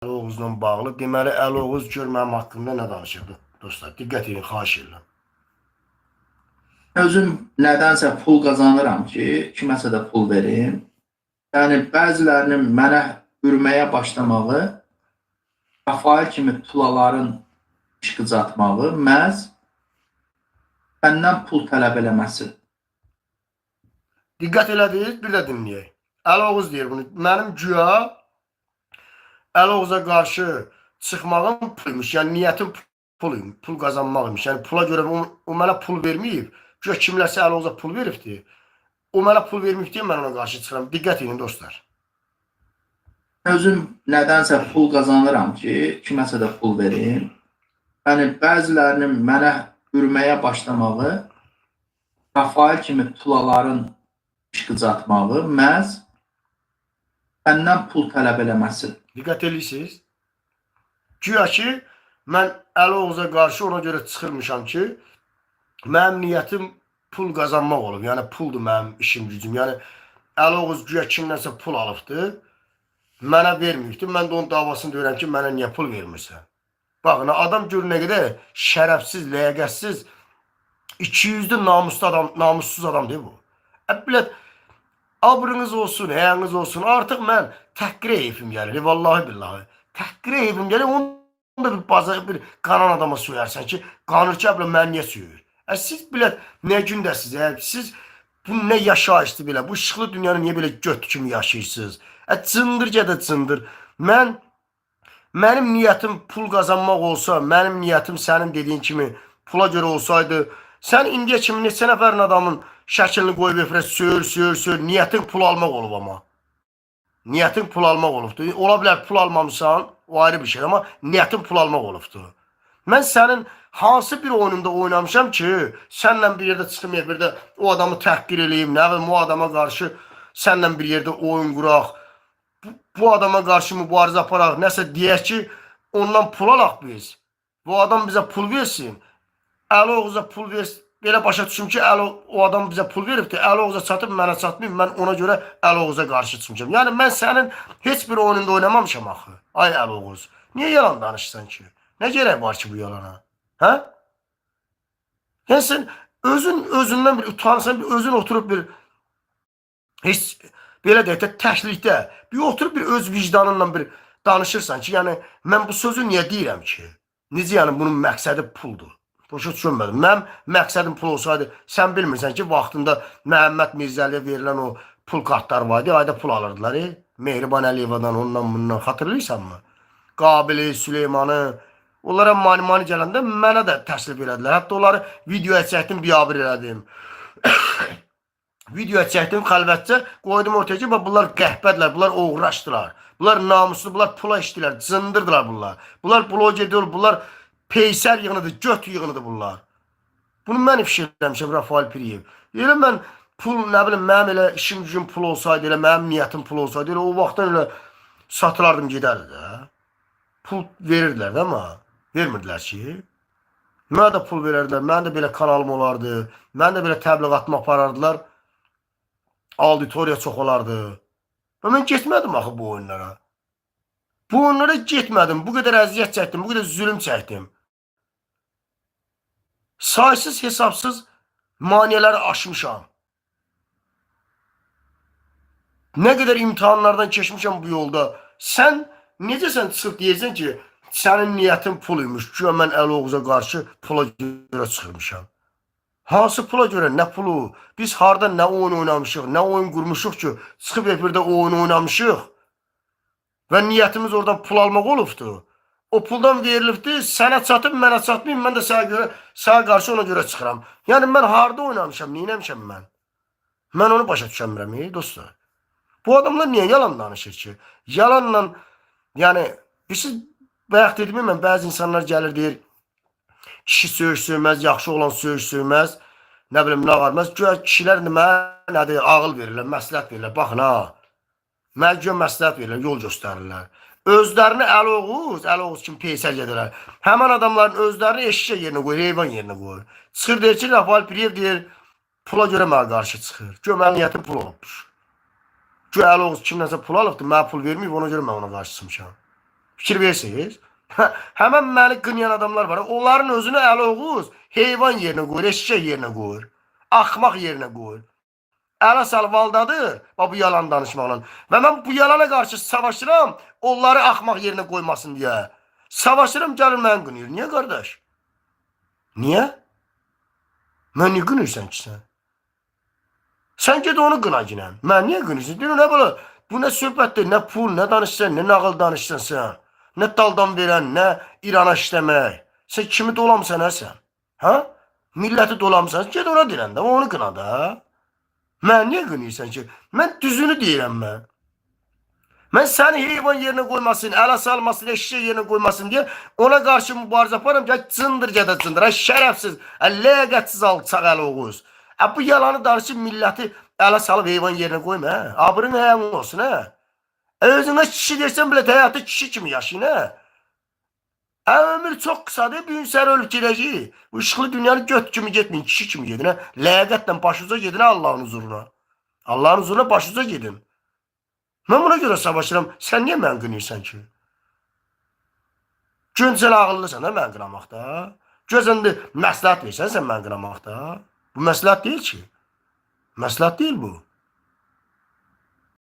Əli Oğuzla bağlı. Deməli Əli Oğuz gör mənim haqqımda nə danışırdı. Dostlar, diqqət edin, xahiş edirəm. Özüm nədənsə pul qazanıram ki, kiməsə də pul verim. Yəni bəzilərinin mənə hürməyə başlamağı, Rafael kimi tulaların işqıcatmağı məhz məndən pul tələb eləməsi. Diqqət elədiniz, bir də dinləyək. Əli Oğuz deyir bunu. Mənim güya Əli Oğuza qarşı çıxmağım pul imiş. Yəni niyyətim pul imiş, pul qazanmaq imiş. Yəni pula görə o mənə pul verməyib. Güya kimlərsə Əli Oğuza pul veribdi. O mənə pul verməyib deyə mən ona qarşı çıxıram. Diqqət edin dostlar. Özüm nədənsə pul qazanıram ki, kiməsə də pul verim. Yəni bəzilərinin mənə hürməyə başlamağı, Rafael kimi tulaların işqıcatmağı məhz məndən pul tələb eləməsi. Diqqət edirsiniz. Güya ki, mən Əli Oğuza qarşı ona görə çıxırmışam ki, mənim niyyətim pul qazanmaq olub. Yəni puldur mənim işim gücüm. Yəni Əli Oğuz güya kimdənsə pul alıbdı, mənə verməyibdi. Mən də onun davasını deyirəm ki, mənə niyə pul vermirsən? Baxın, adam gör nə qədər şərəfsiz, ləyaqətsiz, ikiyüzlü namuslu adam, namussuz adam deyil bu. Bilet, abrınız olsun, həyanız olsun. Artıq mən təhqirə heyfim gəlir. Vallahi billahi. Təhqirə heyfim gəlir. Onu da bir baza, bir qanan adama söyərsən ki, qanır ki, abla mən niyə söyür? Siz bilet nə gündəsiniz? Siz bu nə yaşayışdır belə? Bu işıqlı dünyanı niyə belə göt kimi yaşayırsınız? Cındır gədə cındır. Mənim niyyətim pul qazanmaq olsa, mənim niyyətim sənin dediyin kimi pula görə olsaydı, sən indiyə kimi neçə nəfərin adamın şəklini qoyub efirə söyür, söyür, söyür. Niyyətin pul almaq olub amma. Niyyətin pul almaq olubdur. Ola bilər pul almamısan, o ayrı bir şey, amma niyyətin pul almaq olubdur. Mən sənin hansı bir oyununda oynamışam ki, sənlə bir yerdə çıxım efirdə o adamı təhqir eləyim, nə bilim o adama qarşı sənlə bir yerdə oyun quraq, bu adama qarşı mübarizə aparaq, nəsə deyək ki, ondan pul alaq biz. Bu adam bizə pul versin. Əli Oğuza pul versin. Belə başa düşüm ki, Əli, o adam bizə pul veribdi. Əli Oğuza çatıb, mənə çatmayıb. Mən ona görə Əli Oğuza qarşı çıxmışam. Yəni mən sənin heç bir oyununda oynamamışam axı. Ay Əli Oğuz. Niyə yalan danışırsan ki? Nə gerək var ki bu yalana? Hə? Yəni sən özün özündən bir utansan, bir özün oturub bir heç belə deyək də təklikdə bir oturub bir öz vicdanınla bir danışırsan ki, yəni mən bu sözü niyə deyirəm ki? Necə yəni bunun məqsədi puldur? Başa düşmədim. Mənim məqsədim pul olsaydı, sən bilmirsən ki, vaxtında Məhəmməd Mirzəliyə verilən o pul kartları var idi, ayda pul alırdılar. Mehriban Əliyevadan, ondan bundan xatırlayırsanmı? Qabili, Süleymanı, onlara mani-mani gələndə mənə də təklif elədilər. Hətta onları videoya çəkdim, biabır elədim. Videoya çəkdim xəlvətcə, qoydum ortaya ki, bax, bunlar qəhbədirlər, bunlar oğraşdılar. Bunlar namuslu, bunlar pula işdilər, cındırdılar bunlar. Bunlar bloger deyil, bunlar peysər yığınıdır, göt yığınıdır bunlar. Bunu mən ifşa eləmişəm Rafael Piriyev. Elə mən pul, nə bilim, mənim elə işim gücüm pul olsaydı, elə mənim niyyətim pul olsaydı, elə o vaxtdan elə satılardım gedərdi də. Pul verirdilər də amma vermirdilər ki. Mənə də pul verərdilər, mənim də belə kanalım olardı, mənim də belə təbliğatımı aparardılar. Auditoriya çox olardı. Və mən getmədim axı bu oyunlara. Bu oyunlara getmədim. Bu qədər əziyyət çəkdim, bu qədər zülüm çəkdim. Saysız hesabsız maneələri aşmışam. Nə qədər imtahanlardan keçmişəm bu yolda. Sən necə sən çıxıb deyirsən ki, sənin niyyətin pul imiş. Güya mən Əli Oğuza qarşı pula görə çıxırmışam. Hansı pula görə? Nə pulu? Biz harda nə oyun oynamışıq, nə oyun qurmuşuq ki, çıxıb efirdə oyun oynamışıq və niyyətimiz oradan pul almaq olubdu. O puldan verilibdi, sənə çatıb, mənə çatmayıb, mən də sənə görə, sənə qarşı ona görə çıxıram. Yəni mən harda oynamışam, nə etmişəm mən? Mən onu başa düşəmirəm, ey dostlar. Bu adamlar niyə yalan danışır ki? Yalanla, yəni, bilirsiniz, bayaq dedim mən, bəzi insanlar gəlir deyir, kişi söyüş söyməz, yaxşı olan söyüş söyməz, nə bilim, nə varmaz. Güya kişilər indi mənə nədir, ağıl verirlər, məsləhət verirlər. Baxın ha, mənə güya məsləhət verirlər, yol göstərirlər. Özlərini Əli Oğuz, Əli Oğuz kimi peysər gedərlər. Həmin adamların özlərini eşşək yerinə qoyur, heyvan yerinə qoyur. Çıxır deyir ki, Rafael Piriyev deyir, pula görə mənə qarşı çıxır. Güya mənim niyyətim pul olubmuş. Güya Əli Oğuz kimdənsə pul alıbdır, mənə pul verməyib, ona görə mən ona qarşı çıxmışam. Fikir verirsiniz? Həmən məni qınayan adamlar var. Onların özünü Əli Oğuz heyvan yerinə qoyur, eşşək yerinə qoyur. Axmaq yerinə qoyur. Ələ salıb aldadır bax bu yalan danışmaqla. Və mən bu yalana qarşı savaşıram, onları axmaq yerinə qoymasın deyə. Savaşıram, gəlir məni qınayır. Niyə qardaş? Niyə? Mən niyə qınırsan ki sən? Sən get onu qına ginən. Mən niyə qınırsan? Deyirəm, nə belə? Bu nə söhbətdir, nə pul, nə danışsan, nə nağıl danışsan sən. Nə daldan verən, nə İrana işləmək. Sən kimi dolamısan hə sən? Hə? Milləti dolamısan, get ona deyirəm də, onu qına da. Mən niyə qınayırsan ki? Mən düzünü deyirəm mən. Mən səni heyvan yerinə qoymasın, ələ salmasın, eşşək yerinə qoymasın deyə ona qarşı mübarizə aparıram ki, cındır gədə cındır, ə, şərəfsiz, ə, ləyaqətsiz alçaq Əli Oğuz. Ə, bu yalanı danışıb milləti ələ salıb heyvan yerinə qoyma, hə? Abrın həyan olsun, hə? Özünə kişi desən belə həyatı kişi kimi yaşayın, hə? Ə, ömür çox qısadır, bir gün sən ölüb gedəcək. Bu işıqlı dünyanı göt kimi getməyin, kişi kimi gedin, hə? Ləyaqətlə başuca gedin hə, Allahın huzuruna. Allahın huzuruna başuca gedin. Mən buna görə savaşıram. Sən niyə məni qınayırsan ki? Gün sən ağıllısan da məni qınamaqda. Görsən də məsləhət versən sən məni qınamaqda. Bu məsləhət deyil ki. Məsləhət deyil bu.